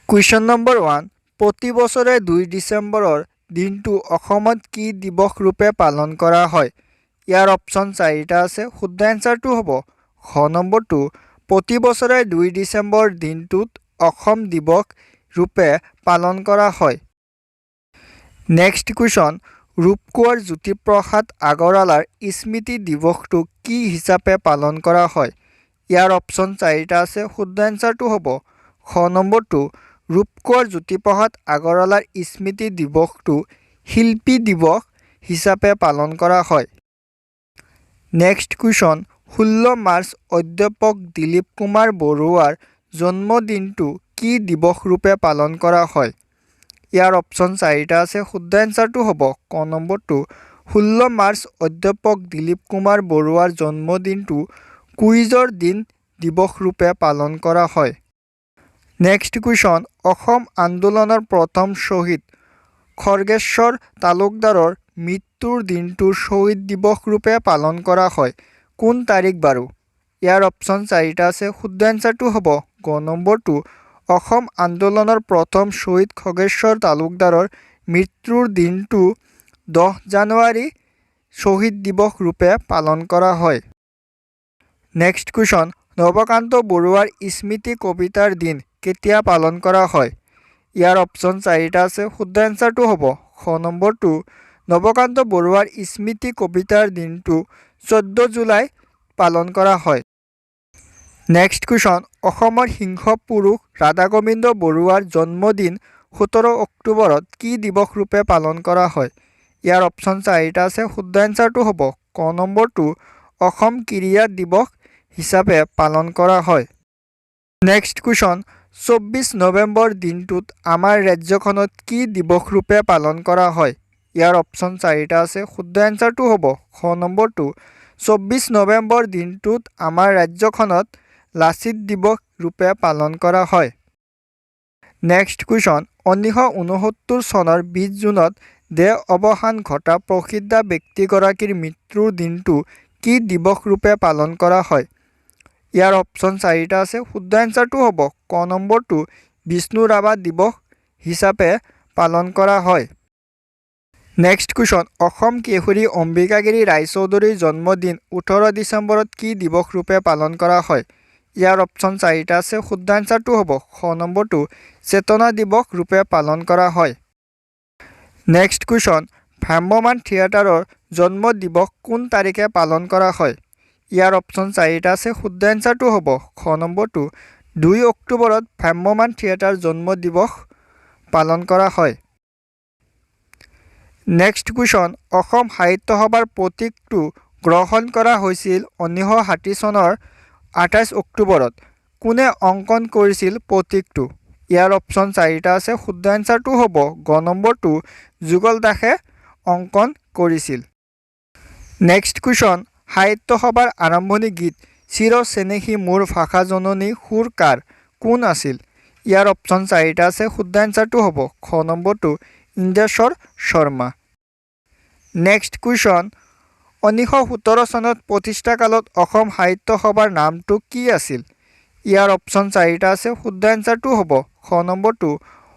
Question number 1, প্ৰতি বছৰে 2 ডিচেম্বৰৰ দিনটো অসমত কি দিৱস ৰূপে পালন কৰা হয়? ইয়াৰ অপশ্যন চাৰিটা আছে। শুদ্ধ এনচাৰটো হ'ব খ নম্বৰটো, প্ৰতি বছৰে 2 ডিচেম্বৰ দিনটোত অসম দিৱস ৰূপে পালন কৰা হয়। নেক্সট কুৱেশ্যন, ৰূপকোঁৱৰ জ্যোতিপ্ৰসাদ আগৰৱালাৰ স্মৃতি দিৱসটো কি হিচাপে পালন কৰা হয়? ইয়াৰ অপশ্যন চাৰিটা আছে। শুদ্ধ এনচাৰটো হ'ব খ নম্বৰটো, ৰূপকোঁৱৰ জ্যোতিপ্ৰসাদ আগৰৱালাৰ স্মৃতি দিৱসটো শিল্পী দিৱস হিচাপে পালন কৰা হয়। নেক্সট কুৱেশ্যন, 16 মাৰ্চ অধ্যাপক দিলীপ কুমাৰ বৰুৱাৰ জন্মদিনটো কি দিৱস ৰূপে পালন কৰা হয়? ইয়াৰ অপশ্যন চাৰিটা আছে। শুদ্ধ এনচাৰটো হ'ব ক নম্বৰটো, 16 মাৰ্চ অধ্যাপক দিলীপ কুমাৰ বৰুৱাৰ জন্মদিনটো কুইজৰ দিন দিৱস ৰূপে পালন কৰা হয়। নেক্সট কুৱেশ্যন, অসম আন্দোলনৰ প্ৰথম শ্বহীদ খৰ্গেশ্বৰ তালুকদাৰৰ মৃত্যুৰ দিনটো শ্বহীদ দিৱস ৰূপে পালন কৰা হয় কোন তাৰিখ বাৰু? ইয়াৰ অপশ্যন চাৰিটা আছে। শুদ্ধ এনচাৰটো হ'ব গ নম্বৰটো, অসম আন্দোলনৰ প্ৰথম শ্বহীদ খৰ্গেশ্বৰ তালুকদাৰৰ মৃত্যুৰ দিনটো 10 জানুৱাৰী শ্বহীদ দিৱস ৰূপে পালন কৰা হয়। নেক্সট কুৱেশ্যন, নৱকান্ত বৰুৱাৰ স্মৃতি কবিতাৰ দিন কেতিয়া পালন কৰা হয়? ইয়াৰ অপশ্যন চাৰিটা আছে। শুদ্ধ এনচাৰটো হ'ব খ নম্বৰটো, নৱকান্ত বৰুৱাৰ স্মৃতি কবিতাৰ দিনটো 14 জুলাই পালন কৰা হয়। নেক্সট কুৱেশ্যন, অসমৰ সিংহ পুৰুষ ৰাধাগোবিন্দ বৰুৱাৰ জন্মদিন 17 অক্টোবৰত কি দিৱস ৰূপে পালন কৰা হয়? ইয়াৰ অপশ্যন চাৰিটা আছে। শুদ্ধ এনচাৰটো হ'ব ক নম্বৰটো, অসম ক্ৰীড়া দিৱস হিচাপে পালন কৰা হয়। নেক্সট কুৱেশ্যন, 24 নৱেম্বৰ দিনটোত আমাৰ ৰাজ্যখনত কি দিৱস ৰূপে পালন কৰা হয়? ইয়াৰ অপশ্যন চাৰিটা আছে। শুদ্ধ এনচাৰটো হ'ব খ নম্বৰটো, 24 নৱেম্বৰ দিনটোত আমাৰ ৰাজ্যখনত লাচিত দিৱস ৰূপে পালন কৰা হয়। নেক্সট কুৱেশ্যন, 1969 চনৰ 20 জুনত দেহ অৱসান ঘটা প্ৰসিদ্ধ ব্যক্তিগৰাকীৰ মৃত্যুৰ দিনটো কি দিৱস ৰূপে পালন কৰা হয়? ইয়াৰ অপশ্যন চাৰিটা আছে। শুদ্ধ এনচাৰটো হ'ব ক নম্বৰটো, বিষ্ণু ৰাভা দিৱস হিচাপে পালন কৰা হয়। নেক্সট কুৱেশ্যন, অসম কেশৰী অম্বিকাগিৰী ৰায়চৌধুৰীৰ জন্মদিন 18 ডিচেম্বৰত কি দিৱস ৰূপে পালন কৰা হয়? ইয়াৰ অপশ্যন চাৰিটা আছে। শুদ্ধ এনচাৰটো হ'ব খ নম্বৰটো, চেতনা দিৱস ৰূপে পালন কৰা হয়। নেক্সট কুৱেশ্যন, ভ্ৰাম্যমাণ থিয়েটাৰৰ জন্ম দিৱস কোন তাৰিখে পালন কৰা হয়? ইয়াৰ অপশ্যন চাৰিটা আছে। শুদ্ধ এনচাৰটো হ'ব খ নম্বৰটো, 2 অক্টোবৰত ভ্ৰাম্যমাণ থিয়েটাৰ জন্ম দিৱস পালন কৰা হয়। নেক্সট কুৱেশ্যন, অসম সাহিত্য সভাৰ প্ৰতীকটো গ্ৰহণ কৰা হৈছিল 1960 চনৰ 28 অক্টোবৰত। কোনে অংকন কৰিছিল প্ৰতীকটো? ইয়াৰ অপশ্যন চাৰিটা আছে। শুদ্ধ এনচাৰটো হ'ব গ নম্বৰটো, যুগল দাসে অংকন কৰিছিল। নেক্সট কুৱেশ্যন, সাহিত্য সভাৰ আৰম্ভণি গীত চিৰ চেনেহী মোৰ ভাষা জননী সুৰ কাৰ কোন আছিল? ইয়াৰ অপশ্যন চাৰিটা আছে। শুদ্ধ এনচাৰটো হ'ব খ নম্বৰটো, ইন্দ্ৰেশ্বৰ শৰ্মা। নেক্সট কুৱেশ্যন, 1917 চনত প্ৰতিষ্ঠাকালত অসম সাহিত্য সভাৰ নামটো কি আছিল? ইয়াৰ অপশ্যন চাৰিটা আছে। শুদ্ধ এনচাৰটো হ'ব খ নম্বৰটো,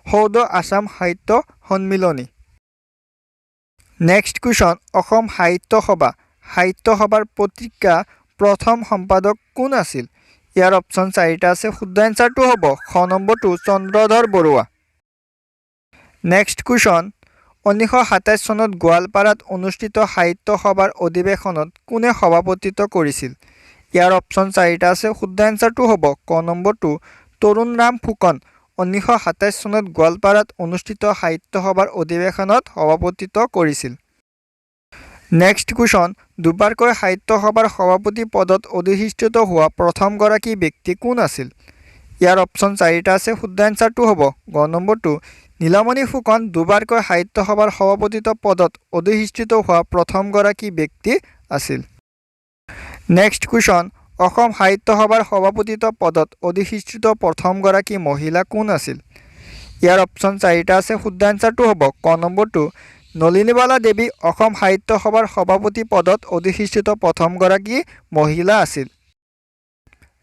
সদৌ আছাম সাহিত্য সন্মিলনী। নেক্সট কুৱেশ্যন, অসম সাহিত্য সভা সাহিত্য সভাৰ পত্ৰিকা প্ৰথম সম্পাদক কোন আছিল? ইয়াৰ অপশ্যন চাৰিটা আছে। শুদ্ধ এনচাৰটো হ'ব খ নম্বৰটো, চন্দ্ৰধৰ বৰুৱা। নেক্সট কুৱেশ্যন, 1927 চনত গোৱালপাৰাত অনুষ্ঠিত সাহিত্য সভাৰ অধিৱেশনত কোনে সভাপতিত্ব কৰিছিল? ইয়াৰ অপশ্যন চাৰিটা আছে। শুদ্ধ এনচাৰটো হ'ব ক নম্বৰটো, তৰুণৰাম ফুকন 1927 চনত গোৱালপাৰাত অনুষ্ঠিত সাহিত্য সভাৰ অধিৱেশনত সভাপতিত্ব কৰিছিল। নেক্সট কুৱেশ্যন, দুবাৰকৈ সাহিত্য সভাৰ সভাপতি পদত অধিষ্ঠিত হোৱা প্ৰথমগৰাকী ব্যক্তি কোন আছিল? ইয়াৰ অপশ্যন চাৰিটা আছে। শুদ্ধ এনচাৰটো হ'ব গ নম্বৰটো, নীলমণি ফুকন দুবাৰকৈ সাহিত্য সভাৰ সভাপতিত্ব পদত অধিষ্ঠিত হোৱা প্ৰথমগৰাকী ব্যক্তি আছিল। নেক্সট কুৱেশ্যন, অসম সাহিত্য সভাৰ সভাপতিত্ব পদত অধিষ্ঠিত প্ৰথমগৰাকী মহিলা কোন আছিল? ইয়াৰ অপশ্যন চাৰিটা আছে। শুদ্ধ এনচাৰটো হ'ব ক নম্বৰটো, নলিনীবালা দেৱী অসম সাহিত্য সভাৰ সভাপতি পদত অধিষ্ঠিত প্ৰথমগৰাকী মহিলা আছিল।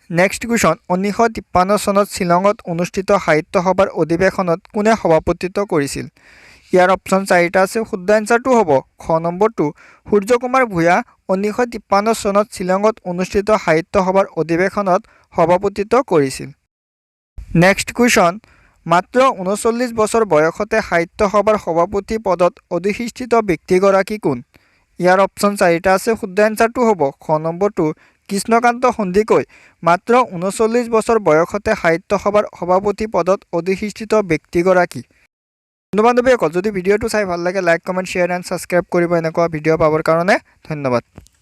নেক্সট কুৱেশ্যন, 1953 চনত শ্বিলঙত অনুষ্ঠিত সাহিত্য সভাৰ অধিৱেশনত কোনে সভাপতিত্ব কৰিছিল? ইয়াৰ অপশ্যন চাৰিটা আছে। শুদ্ধ এনচাৰটো হ'ব খ নম্বৰটো, সূৰ্য কুমাৰ ভূঞা। 1953 চনত শ্বিলঙত অনুষ্ঠিত সাহিত্য সভাৰ অধিৱেশনত সভাপতিত্ব কৰিছিল। নেক্সট কুৱেশ্যন, মাত্ৰ 39 বছৰ বয়সতে সাহিত্য সভাৰ সভাপতি পদত অধিষ্ঠিত ব্যক্তিগৰাকী কোন? ইয়াৰ অপশ্যন চাৰিটা আছে। শুদ্ধ এনচাৰটো হ'ব খ নম্বৰটো, কৃষ্ণকান্ত সন্দিকৈ। মাত্ৰ 39 বছৰ বয়সতে সাহিত্য সভাৰ সভাপতি পদত অধিষ্ঠিত ব্যক্তিগৰাকী। বন্ধু বান্ধৱীসকল, যদি ভিডিঅ'টো চাই ভাল লাগে, like, comment, share and subscribe কৰিব এনেকুৱা ভিডিঅ' পাবৰ কাৰণে। ধন্যবাদ।